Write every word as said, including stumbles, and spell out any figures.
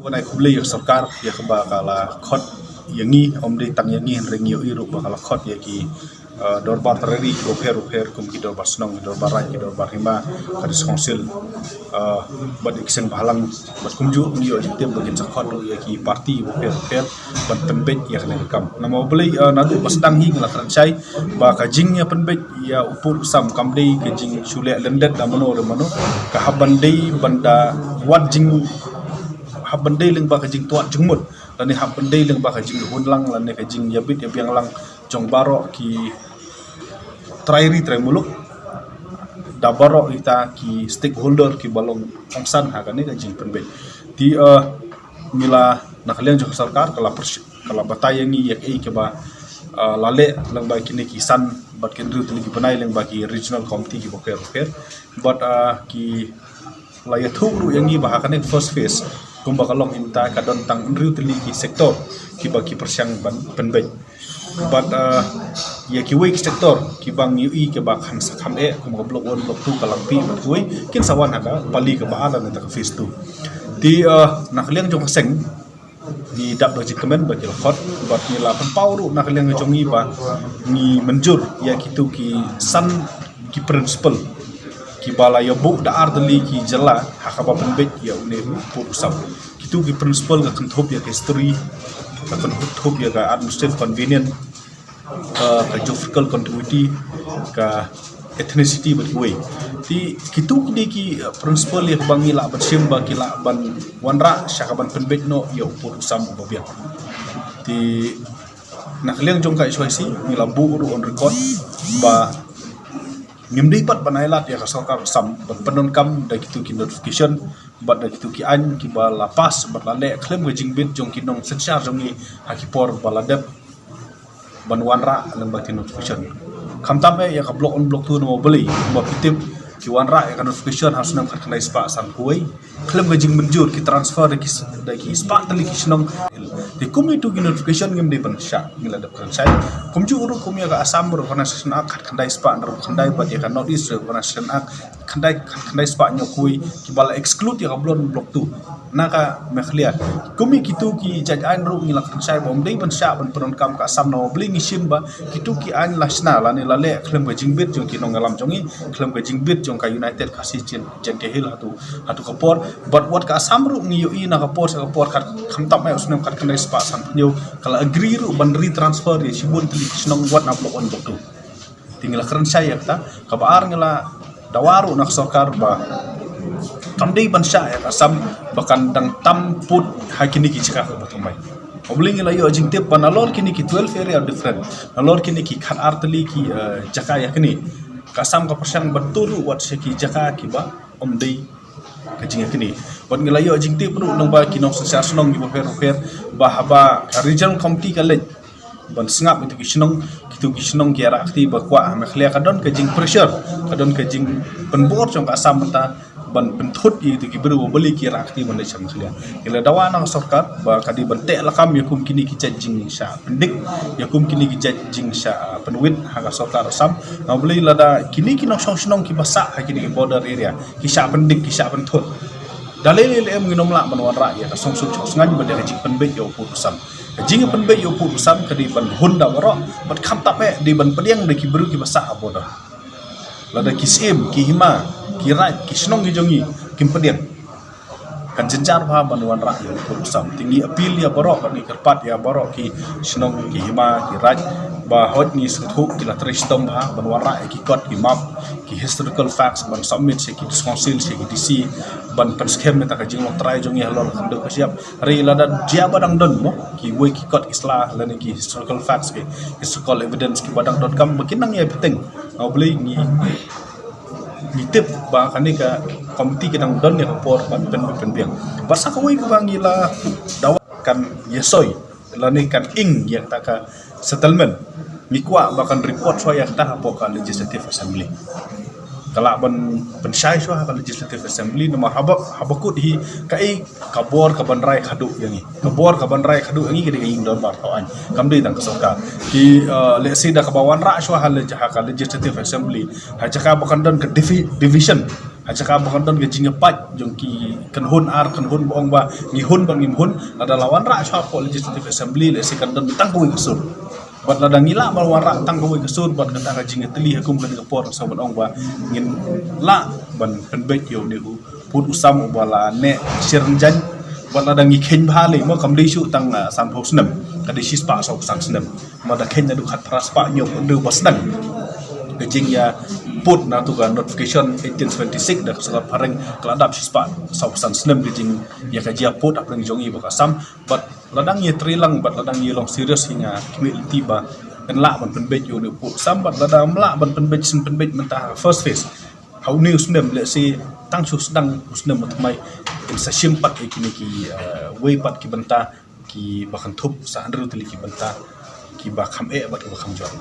Ngi ai khublei ïa ka sorkar ïa kaba ka la khot ïa ngi, ym dei tang ïa ngi hynrei ngi ïohi ruh ba ka la khot ïa ki, eh, dorbar trai ri bapher bapher kum ki dorbar shnong, ki dorbar raid, ki dorbar hima, ka district council, eh, bad ïa ki seng bhalang, bad kumjuh ngi ïohi tip ba kin sa khot ruh ïa ki party bapher bapher ban pynbeit ïa kane ka kam. Namar balei, eh, naduh ba sdang hi nga la kren shai ba ka jingïapynbeit ïa u pud u sam kam dei ka jingshu leh lyndet da mano re mano, ka hap ban dei ban da wad jing hap ban dei lyngba ka jingtwad jingmut lane hap ban dei lyngba ka jinghun lang lane ka jingïabit ïabiang lang jong baroh ki trai ri trai muluk, da baroh kita ki stakeholder kiba long kongsan ha kane ka jingpynbeit. Te, eh, ngi la, na ka liang jong ka sorkar ka la pyrsh-, ka la batai ïa ngi ïa kaei kaba, eh, la leh lyngba kine ki san bad ki hynriew tylli ki bnai lyngba ki regional committee kiba pher pher. Bad, eh, ki la ïathuh ruh ïa ngi ba ha kane ka first phase kumba ka long mynta ka don tang hynriew tylli ki sector kiba ki pyrshang ban pynbeit. Bad, eh, ïa kiwei ki sector kiba ngi ïohi kiba kan sa kham eh kum ka block one, block two, ka Langpih bad kiwei kin sa wan ha ka pali kaba ar lane ka phase two. Te, eh, na ka liang jong ka seng ngi dap da jingkmen ba ki la khot bad ngi la pynpaw ruh na ka liang jong ngi ba ngi mynjur ïa kitu ki san ki principle kiba la ïabuh da ar tylli ki jylla ha kaba pynbeit ïa une u pud u sam. Kitu ki principle ka kynthup ïa ka history, ka kynthup ïa ka administrative convenience, ka, ka geographical contiguity, ka ethnicity bad kiwei. Te kitu ki dei ki, eh, principle ïa kaba ngi lah ban shim ba ki lah ban wanrah sha kaban pynbeit noh ïa u pud u sam uba biang. Te na ka liang jong ka H Y C ngi la buh ruh on record ba ngim dei pat ban ailad ïa ka sorkar Assam ban pyndonkam da kitu ki notification bad da kitu ki aiñ kiba la pass bad la leh khlem ka jingbit jong ki nongsynshar jong ngi ha ki por ba la dep ban wanrah lyngba ki notification. Khamtam eh ïa ka block one, block two namar balei ba phi tip ki wanrah ïa ka notification ha u snem khatkhyndai spah sanphew wei khlem ka jingmynjur, ki transfer da ki s-, da ki spah tylli ki shnong. Te kum itu ki notification ngim dei ban shah, ngi la dep kren shai. Kumjuh ruh kum ïa ka Assam Reorganisation Act khatkhyndai spah hynriewphew khyndai bad ïa ka North East Reorganisation Act khyndai, khatkhyndai spah hynñiewphew wei kiba la exclude ïa ka block one, block two na ka Meghalaya. Kum ïa kitu ki jait aiñ ruh ngi la kren shai ba ym dei ban shah ban pyndonkam ka Assam namar balei ngi shim ba kitu ki aiñ la shna lane la leh khlem ka jingbit jong ki nongïalam jong ngi, khlem ka jingbit jong ka United Khasi Jain-, Jaintia Hills hatu, hatu ka por. Bad wat ka Assam ruh ngi ïohi na ka por sha ka por khat khamtam eh u snem khatkhyndai spah sanphew hynñiew ka la agree ruh ban retransfer ïa shibun tylli ki shnong wat na block one, block two. Te ngi la kren shai ïa kata, kaba ar ngi la dawa ruh na ka sorkar ba kam dei ban shah ïa ka Assam ba kan dang tam pud ha kine ki jaka kaba thymmai. Namar balei ngi la ïoh jingtip ba nalor kine ki twelve area different, nalor kine ki khatar tylli ki, eh, jaka ïa kine, ka Assam ka pyrshang ban tur ruh wat sha ki jaka kiba ym dei ka jingïakynduh. Bad ngi la ïoh jingtip ruh lyngba ki nongsynshar shnong kiba pher pher ba haba ka regional committee ka leit ban sngap ïa kitu ki shnong, kitu ki shnong ki ïarap kti ba kwah ha Meghalaya, ka don ka jingpressure, ka don ka jingpynbor jong ka Assam mynta ban pynthut ïa kitu ki briew ba balei ki ïarap kti ban leit sha Meghalaya. Ngi la dawa na ka sorkar ba ka dei ban teh lakam ïa kum kine ki jait jingshah pyndik, ïa kum kine ki jait jingshah pynwit ha ka sorkar Assam. Namar balei lada kine ki nongshong shnong kiba sah ha kine ki border area ki shah pyndik, ki shah pynthut, da lei lei lei em ngin ym lah ban wanrah ïa ka songsuk songsngain bad ïa ka jingpynbeit ïa u pud u sam. Ka jingpynbeit ïa u pud u sam ka dei ban hun da baroh bad khamtam eh dei ban pdiang da ki briew kiba sah ha border. Lada ki syiem, ki hima, ki raid, ki shnong ki jong ngi kim pdiang, kan jynjar bha ban wanrah ïa u pud u sam. Te ngi appeal ïa baroh, ngi kyrpad ïa baroh ki shnong, ki hima, ki raid ba hooid ngi sngewthuh ki la trei shitom bha ban wanrah ïa ki kot ki map, ki historical facts ban submit sha ki district council, sha ki D C ban pynskhem ïa kata ka jinglong trai jong ngi halor ka khyndew ka shyiap. Hynrei lada jia ba dang don mo kiwei ki kot ki sla lane ki historical facts, ki historical evidence kiba dang donkam ba kin nang ïai bteng. Namar balei ngi, ngi tip ba kane ka committee ka dang don ïa ka por ban pyn, pynbiang. Bad sa kawei kaba ngi la dawa kan ïasoi lane kan ing ïa kata ka settlement, ngi kwah ba kan report shuwa ïa kata hapoh ka Legislative Assembly. Ka lah ban pynshai shuwa ha ka Legislative Assembly namar haba, haba kut hi kaei ka bor kaban rai khadduh ïa ngi. Ka bor kaban rai khadduh ïa ngi ka dei ka ïing dorbar thaw aiñ, kam dei tang ka sorkar. Ki, eh, lehse da kaba wanrah shuwa ha le-, ha ka Legislative Assembly, ha jaka ba kan don ka divi-, division Ha jaka ba kan don ka jingïapait jong ki kynhun ar kynhun ba ong ba ngi hun bad ngim hun, lada la wanrah shuwa hapoh Legislative Assembly lehse kan don tang kawei ka sur. Bad lada ngi lah ban wanrah tang kawei ka sur bad kata ka jingïatylli ha kum kane ka por, sa ban ong ba ngin lah ban pynbeit ïa une u pud u sam uba la neh shirynjan. Bad lada ngi kheiñ bha lei mo, kam dei shuh tang, ah, sanphew snem, ka dei shispah sawphew san snem. Mada kheiñ naduh khatphra spah hynñiewphew hynriew ba sdang ka jingïapud na tu ka notification eighteen seventy-six da ka sorkar phareng, ka la dap shispah sawphew san snem ka jingïakajia pud hapdeng jong ngi bad ka Assam. Bad lada ngi ïatrei lang bad lada ngi long serious hi, nga khmih lynti ba ngin lah ban pynbeit ïa une u pud sam. Bad lada ym lah ban pynbeit, shen pynbeit mynta ha first phase ha une u snem, lehse tang shu sdang u snem ba thymmai, ngin sa shim pat ïa kine ki, eh, wei pat ki bynta kiba kynthup sa hynriew tylli ki bynta kiba kham eh bad kiba kham jot.